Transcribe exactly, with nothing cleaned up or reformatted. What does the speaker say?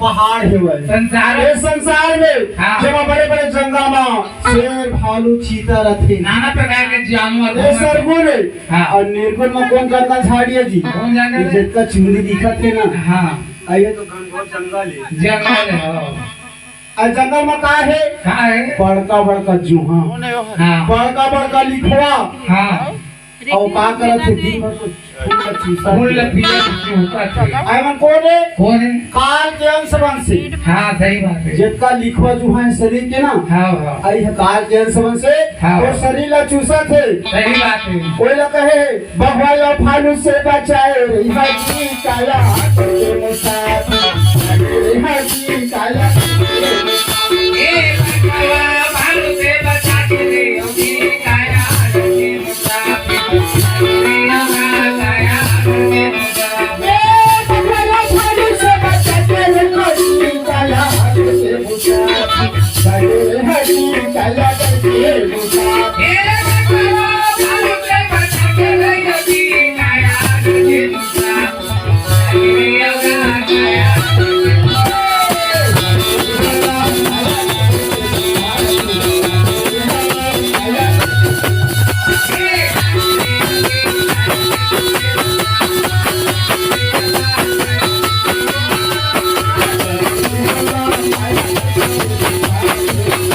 पहाड़ हेवय। संसार ये संसार में हाँ। जेमा बड़े-बड़े जंगल म शेर, भालू, चीता रथे। नाना प्रकार के जानवर ये घूमत सरगुन हे। हाँ। अउ निर्गुन म कोन जंगल झाड़िया जी? कोन जंगल ये हे? जेतका चुंदी दिखत हे ना। हाँ। अउ ये तो घनघोर जंगल हे। जंगल हे, हाँ। अउ जंगल म का हे? का हे? बड़का-बड़का जुहा। हाँ। बड़का-बड़का लिखवा। हाँ। अउ का करत हे दिन भर तो फूल ल चूसत फूल ल हे। पिया के चूसत हे। अउ एमन कोन हे? कोन हे? काल के अंश वंश हे। हाँ, सही बात हे। जेतका लिखवा जुहा हे शरीर के ना, हाँ, हाँ। अउ ये काल के अंश वंश हे, हाँ। अउ शरीर ल चूसत हे। सही बात हे। कोई ल कहे, "भगवान ल भालू से बचाए, रही जी काला के मुसाफिर, रही जी काला।" ए,